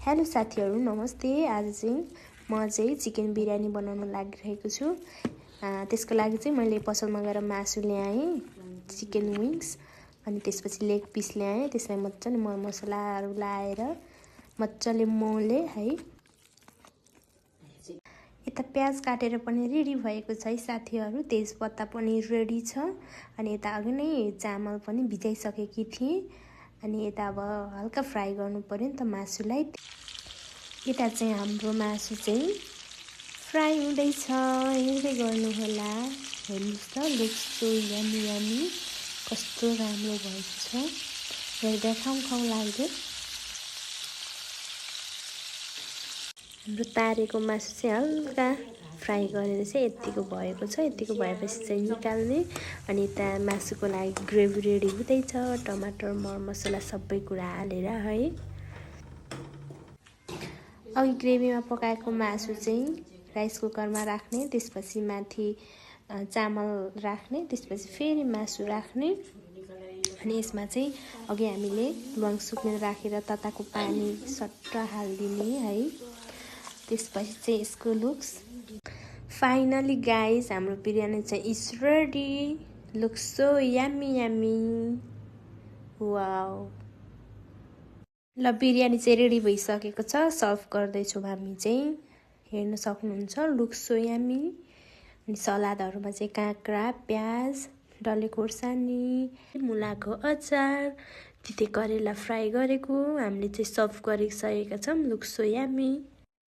Hello साथीहरु, नमस्ते। आज चाहिँ म चाहिँ चिकन बिरयानी बनाउन लागिरहेको छु। त्यसको लागि चाहिँ मैले पसलमा गएर मासु ल्याएँ, चिकन विंग्स, अनि त्यसपछि लेग पिस ल्याएँ। त्यसलाई मज्जाले मसलाहरु लाएर मज्जाले मोले है। यता प्याज काटेर पनि रेडी भएको छ है साथीहरु। तेजपत्ता पनि रेडी छ। अनि यता अघि नै चामल पनि भिजाइसकेकी थिएँ। अनि यता अब हल्का फ्राई गर्नु पर्यो नि त मासुलाई। यता चाहिँ हाम्रो मासु चाहिँ फ्राई हुँदैछ, हेर्दै गर्नु होला। हेर्नुस् त, लुक्स सो यम्मी यम्मी, कस्तो राम्रो भएको छ। हेर्दा खाउँ लाग्यो। हाम्रो तारेको मासु चाहिँ हल्का फ्राई गरेर चाहिँ यतिको भएको छ। यतिको भएपछि चाहिँ निकाल्ने। अनि यता मासुको लागि ग्रेभी रेडी हुँदैछ। टमाटर, मरमसला सबै कुरा हालेर है। अघि ग्रेभीमा पकाएको मासु चाहिँ राइस कुकरमा राख्ने, त्यसपछि माथि चामल राख्ने, त्यसपछि फेरि मासु राख्ने। अनि यसमा चाहिँ अघि हामीले ल्वाङ सुक्न राखेर तताको पानी सट्ट हाल्दिने है। त्यसपछि चाहिँ यसको लुक्स फाइनली गाइस, हाम्रो बिरयानी चाहिँ is ready. Looks so yummy yummy, wow. ल, बिरयानी चाहिँ रेडी भइसकेको छ। सर्भ गर्दैछौँ हामी चाहिँ, हेर्न सक्नुहुन्छ। Looks so yummy. अनि सलादहरुमा चाहिँ काँक्रा, प्याज, डल्ले खोर्सानी, मुलाको अचार, तिते करेला फ्राई गरेको हामीले चाहिँ सर्भ गरिसकेका छौँ। Looks so yummy.